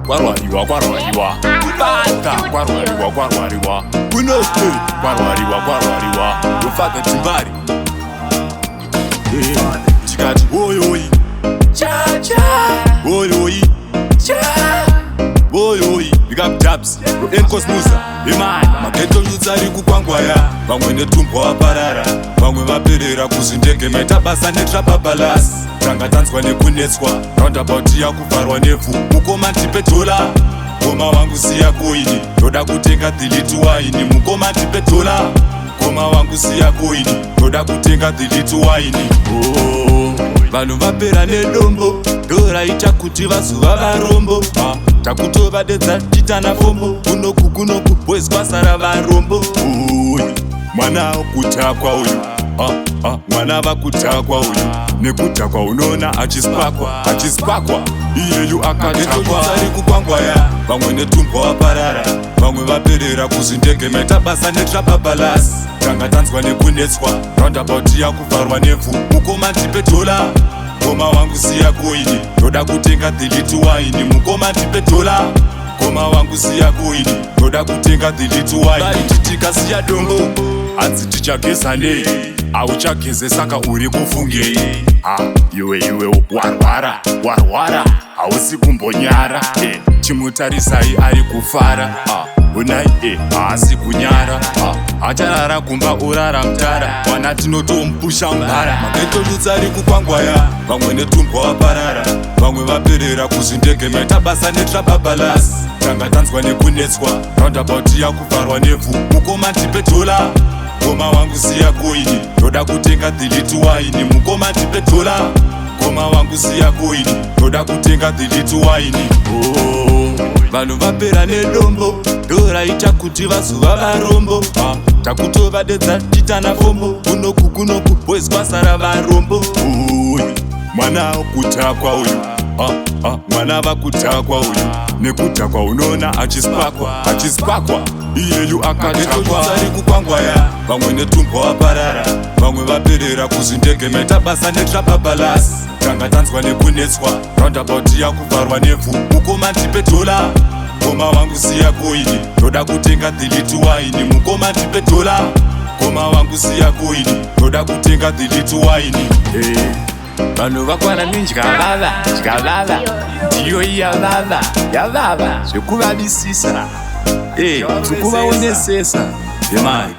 Kwarwariwa, kwarwariwa, kubata, kwarwariwa, kwarwariwa, kunoke, kwarwariwa, kwarwariwa, yofather Timbari. Tikati oyoyi, cha, oyoyi, cha, oyoyi, big up Dubs, Encos Musa, imani. Maghetto youths ari kukwangwaya, vamwe netumbwa vaparara, vamwe vaperera kuzvindege. Maita basa netrababalas, tanga tanzwa nekunetswa, roundabout yakuvharwa nevhu. Mukoma, ndipe dhola. Mukoma wangu, siya coin, ndoda kutenga the wine. Mukoma, ndipe dhola. Mukoma wangu, siya coin, ndoda kutenga the wine. Oh, vanhu vapera nedombo, ndoraita kuti vazuva varombo. Ah, takutovadedza titana fombo kunoku kunoku, boys, kwasara varombo. Uyu mwana kutakwa uyu. Ah, ah, mwana vakutakwa uyu, nekudhakwa unoona achispakwa, achispakwa, iyeyu akatakwa. Ari kukwangwaya, vamwe netumbwa vaparara, vamwe vaperera kuzvindege. Maita basa netrababalas, tanga tanzwa nekunetswa, roundabout yakuvharwa nevhu. Mukoma, ndipe dhola. Mukoma wangu, siya coin, ndoda kutenga the wine. Mukoma, ndipe dhola. Mukoma wangu, siya coin, ndoda kutenga the wine. Vaiti tikasiya dombo, hanzi tichageza nei? Hauchageze, saka uri kufungei? Ha, iwe, iwe, warwara, warwara, hausi kumbonyara. Chimutarisai, ari kufara. Ah, unai, haasi kunyara. Ah, acharara kumba, urara mutara, mwana tinotomupusha mbara. Maghetto youths ari kukwangwaya, vamwe netumbwa vaparara, vamwe vaperera kuzvindege. Maita basa netrababalas, tanga tanzwa nekunetswa, roundabout yakuvharwa nevhu. Mukoma, ndipe dhola. Mukoma wangu, siya coin, ndoda kutenga the wine. Mukoma, ndipe dhola. Mukoma wangu, siya coin, ndoda kutenga the wine. Oh, vanhu vapera nedombo, ndoraita kuti vazuva varombo. Ah, takutovadedza titana fombo kunoku kunoku, boys, kwasara varombo. Uyu mwana kutakwa uyu. Ah, ah, mwana vakutakwa uyu, nekudhakwa unoona achispakwa, achispakwa, iyeyu akatakwa. Ari kukwangwaya, vamwe netumbwa vaparara, vamwe vaperera kuzvindege. Maita basa netrababalas, tanga tanzwa nekunetswa, roundabout yakuvharwa nevhu. Mukoma, ndipe dhola. Mukoma wangu, siya coin, ndoda kutenga the wine. Mukoma, ndipe dhola. Mukoma wangu, siya coin, ndoda kutenga the wine. Vanhu vakwana nendyavava, dyavava, ndiyo iyavava, yavava zvekuvavisisa, tiri kuvaonesesa yemai.